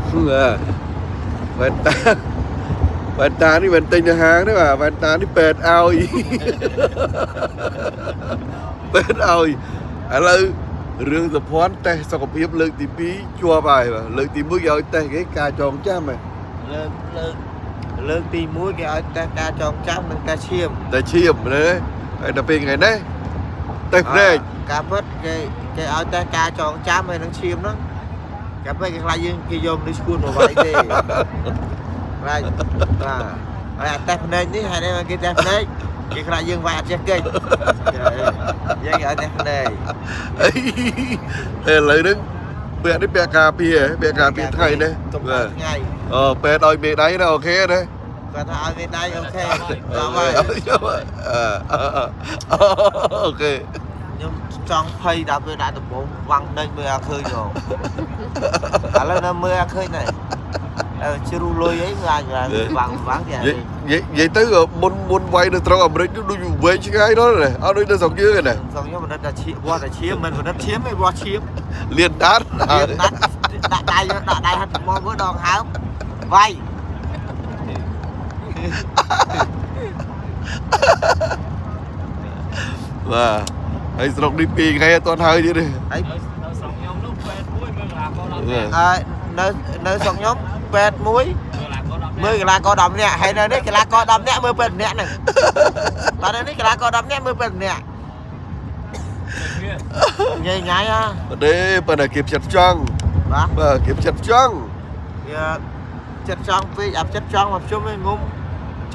បាទវ៉ែនតាវ៉ែនតានេះមិនទិញនៅហាងទេបាទវ៉ែនតានេះពេទ្យឲ្យ ពេទ្យឲ្យឥឡូវរឿងសុភ័ណ្ឌតេស្តសុខភាពលើកទី2ជាប់ហើយបាទលើកទី1គេឲ្យតេស្តគេការចងចាំហ៎ លើកលើកលើកទី1គេឲ្យតេស្តការចងចាំនិងតេស្តឈាម តែឈាមណាហើយដល់ពេលថ្ងៃនេះតេស្តភ្នែក ការពិតគេគេឲ្យតេស្តការចងចាំហើយនឹងឈាមហ្នឹងការពិតគេខ្លាចយើងគេយកមនុស្សឈួនមកវាយទេខ្លាចបាទហើយអាតេស្តភ្នែកនេះហើយនេះគេតេស្តភ្នែកគេខ្លាចយើងវាយអត់ចេះគេចយើងគេឲ្យតេស្តភ្នែក អីឥឡូវហ្នឹងពាក់នេះពាក់ការពារហ៎ពាក់ការពារថ្ងៃនេះ កុំ បាទ ថ្ងៃ អូពេទ្យឲ្យមេដៃណា OK ណា គាត់ថាឲ្យមេដៃ OK ចប់ហើយ OK ខ្ញុំចង់ភ័យដល់ពេលដាក់ដំបងវាំងដេញមើលអត់ឃើញហងឥឡូវនៅមើលអត់ឃើញដែរជ្រុះលុយអីមើលអាចវាំងវាំងគេ និយាយនិយាយទៅមុនមុនវាយនៅត្រង់អាមេរិកនោះដូចវែងឆ្ងាយដល់ណាអត់ដូចនៅស្រុកយើងទេណា ស្រុកខ្ញុំមិនដឹងថាឈាមវាស់តែឈាមមិនមិនឈាមទេវាស់ឈាម លៀនដាត វាដាក់ដាក់ដៃដាក់ដៃហត់មកមើលដងហើមវាយ បាទហើយស្រុកនេះ2ថ្ងៃអត់ទាន់ហើយទៀតទេ ហើយ នៅស្រុកខ្ញុំនោះពេទ្យមួយមើលកីឡាករ10នាក់ អើនៅនៅស្រុកខ្ញុំពេទ្យមួយ មើលកីឡាករ10 មើលកីឡាករ10នាក់ហើយនៅនេះកីឡាករ10នាក់មើលពេទ្យម្នាក់ហ្នឹងបាទនៅនេះកីឡាករ10នាក់មើលពេទ្យម្នាក់ នាក់ ញ៉ៃញ៉ៃហ៎ អត់ទេប៉ុន្តែគេផ្ចិតចង់ បាទ បាទគេផ្ចិតចង់ វាចិត្តចង់ពេកអាប់ចិត្តចង់មកជុំឯងងុំ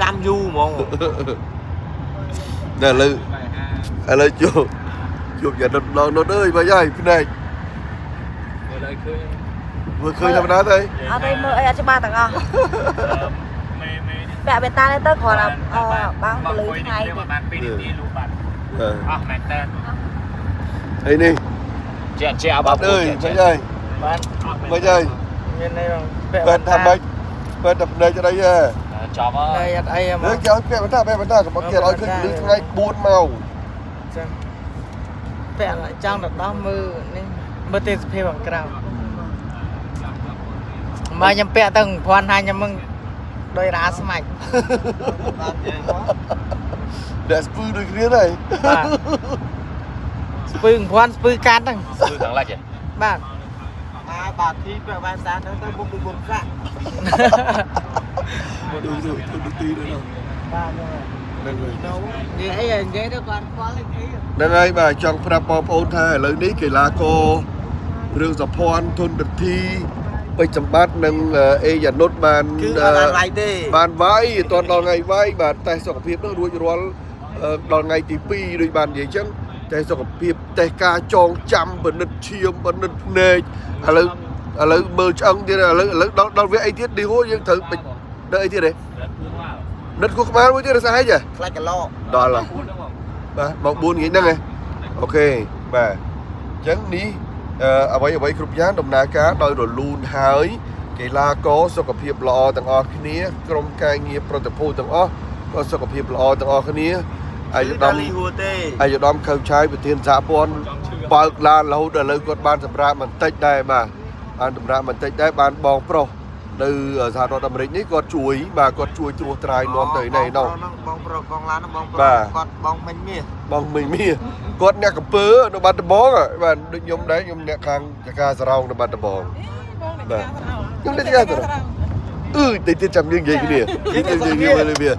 ចាំយូរហ្មង តែឥឡូវឥឡូវជួបជួបយ៉ាដុតដងដុតអើយបាទហើយភ្នែក មើលឲ្យឃើញ មើលឃើញធម្មតាទៅ អត់ទេមើលអីអត់ច្បាស់ទាំងអស់ មេមេនេះ ពាក់បេតានេះទៅគ្រាន់តែអឺបាំងពលឺថ្ងៃ ទេបាន2នាទីលូបាត់ បាទ អស់មែនតើ ហើយនេះ ជាជា បាត់អើយមិនហើយ បាទ មិនហើយ មានអីបង ពេទ្យថាម៉េចពេទ្យតែភ្នែកអត់អីទេ ចប់ហើ ហើយ យ អត់អីហ្ម លើ ង គេឲ្យពាក់បន្តពាក់បន្តកុំឲ្យគេឲ្យឃើញពលឺថ្ងៃ4ម៉ោង ចឹងពាក់ចង់ទៅដោះមើលនេះមើលទេសភាពខាងក្រៅមកខ្ញុំពាក់ទៅភ័ណ្ឌថាខ្ញុំមឹងដោយរាស្មាច់ បាននិយាយមក អ្នកស្ពឺដូចគ្នាដែរ បាទស្ពឺភ័ណ្ឌស្ពឺកាត់ហ្នឹង គឺខាងលិច បាទ អាបាទធីពាក់វ៉ែនតាហ្នឹងទៅមុខដូចមុខសាក់ ដូចដូចដូចទីនោះ បាទ ហ្នឹងហើយ និយាយអីនិយាយទៅគាត់ខ្វល់អី ហ្នឹងហើយបាទចង់ប្រាប់បងប្អូនថាឥឡូវនេះកីឡាកររឿងសុភ័ណ្ឌធនរិទ្ធីពេជ្រសម្បត្តិនិងអេយ៉ានុតបាន គឺអត់បានវាយទេ បានវាយអត់ទាន់ដល់ថ្ងៃវាយបាទតេស្តសុខភាពនោះរួចរាល់ដល់ថ្ងៃទី2ដូចបាននិយាយអញ្ចឹងតេស្តសុខភាពតេស្តការចងចាំពិនិត្យឈាមពិនិត្យភ្នែកឥឡូវឥឡូវមើលឆ្អឹងទៀតឥឡូវឥឡូវដល់ដល់វាអីទៀតឌីហូយើងត្រូវនៅអីទៀតទេនិតខួរក្បាលមួយទៀតរសារហេតុ ខ្លាចកឡោ ដល់ហើយបាទម៉ោង4ថ្ងៃហ្នឹងហ៎ OK បាទអញ្ចឹងនេះអ្វីអ្វីគ្រប់យ៉ាងដំណើរការដោយរលូនហើយកីឡាករសុខភាពល្អទាំងអស់គ្នាក្រុមការងារប្រតិភូទាំងអស់ក៏សុខភាពល្អទាំងអស់គ្នាអាយុដំ លីហួរទេ អាយុដំខៅឆាយប្រធានសហព័ន្ធបើកឡានរហូតដល់ឥឡូវគាត់បានសម្រាប់បន្តិចដែរបាទបានសម្រាប់បន្តិចដែរបានបងប្រុសនៅសហរដ្ឋអាមេរិកនេះគាត់ជួយបាទគាត់ជួយត្រួសត្រាយនាំទៅណៃនោះ បងប្រុសកងឡានបងប្រុ បាទ សគាត់បងមិញមាស បងមីមីគាត់អ្នកកំពើនៅបាត់ដំបងហ៎បាទដូចខ្ញុំដែរខ្ញុំអ្នកខាងចការសរោងនៅបាត់ដំបងបាទខ្ញុំអ្នកចការសរោងអឺតិចទៀតចាំយើងនិយាយគ្នាតិចទៀតនិយាយគ្នាមើលវា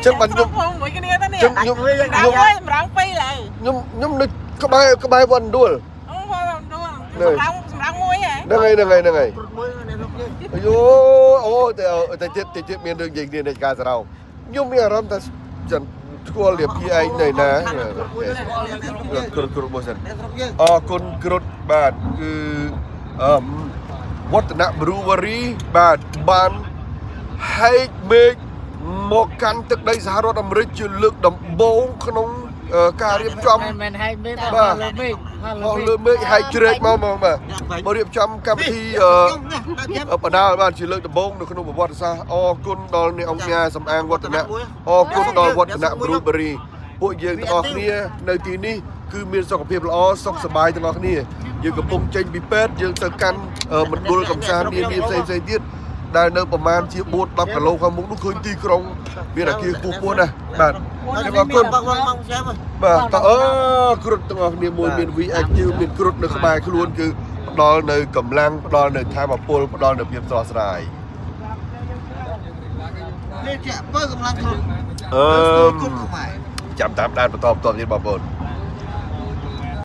ចឹងបាទខ្ញុំ ផងមួយគ្នាទៅនេះ ចឹងខ្ញុំ ដាក់ ខ្ញុំ មួយសម្រងពីរឡើយ ខ្ញុំខ្ញុំនៅក្បែរក្បែរវត្តដួល អូផងដួលសម្រងសម្រងមួយហ៎ ហ្នឹងហើយហ្នឹងហើយហ្នឹងហើយ ព្រុតមួយអ្នកលោកយើង អាយូអូតែតែទៀតតិចទៀតមានរឿងនិយាយគ្នានៅចការសរោងខ្ញុំមានអារម្មណ៍ថាចឹងស្គាល់លាភីឯងនៅណាគ្រប់គ្រប់មួយសិន អ្នកស្រុកយើង អរគុណគ្រុតបាទគឺអឺវឌ្ឍនៈ Brewery បាទបានហែកមេឃមកកាន់ទឹកដីសហរដ្ឋអាមេរិកជាលើកដំបូងក្នុងការរៀបចំ មិនមែនហែកមេឃ បាទ លើមេឃ ហោះលើមេឃហែកជ្រែកមកមកបាទមករៀបចំកម្មវិធីអឺបដាលបាទជាលើកដំបូងនៅក្នុងប្រវត្តិសាស្ត្រអរគុណដល់អ្នកអង្គការសំអាងវឌ្ឍនៈអរគុណដល់វឌ្ឍនៈ Brewery ពួកយើងទាំងអស់គ្នានៅទីនេះ គឺមានសុខភាពល្អសុខសប្បាយទាំងអស់គ្នាយើងកំពុងចេញពីពេទ្យយើងទៅកាន់មណ្ឌលកំសាន្តនានាផ្សេងផ្សេងទៀតដែលនៅប្រមាណជា4 10គីឡូខាងមុខនោះឃើញទីក្រុងមានអាគារខ្ពស់ៗណាស់បាទខ្ញុំអរគុណ បងបងបងចាំ បាទតើអឺគ្រុឌទាំងអស់គ្នាមួយមាន V active មានគ្រុឌនៅក្បែរខ្លួនគឺផ្ដល់នៅកម្លាំងផ្ដល់នៅធម៌ពលផ្ដល់នៅភាពស្រស់ស្រាយ នេះជាបើកម្លាំងគ្រុឌ អឺ គ្រុឌខ្មែរ ចាំតាមដានបន្តបន្តទៀតបងប្អូន។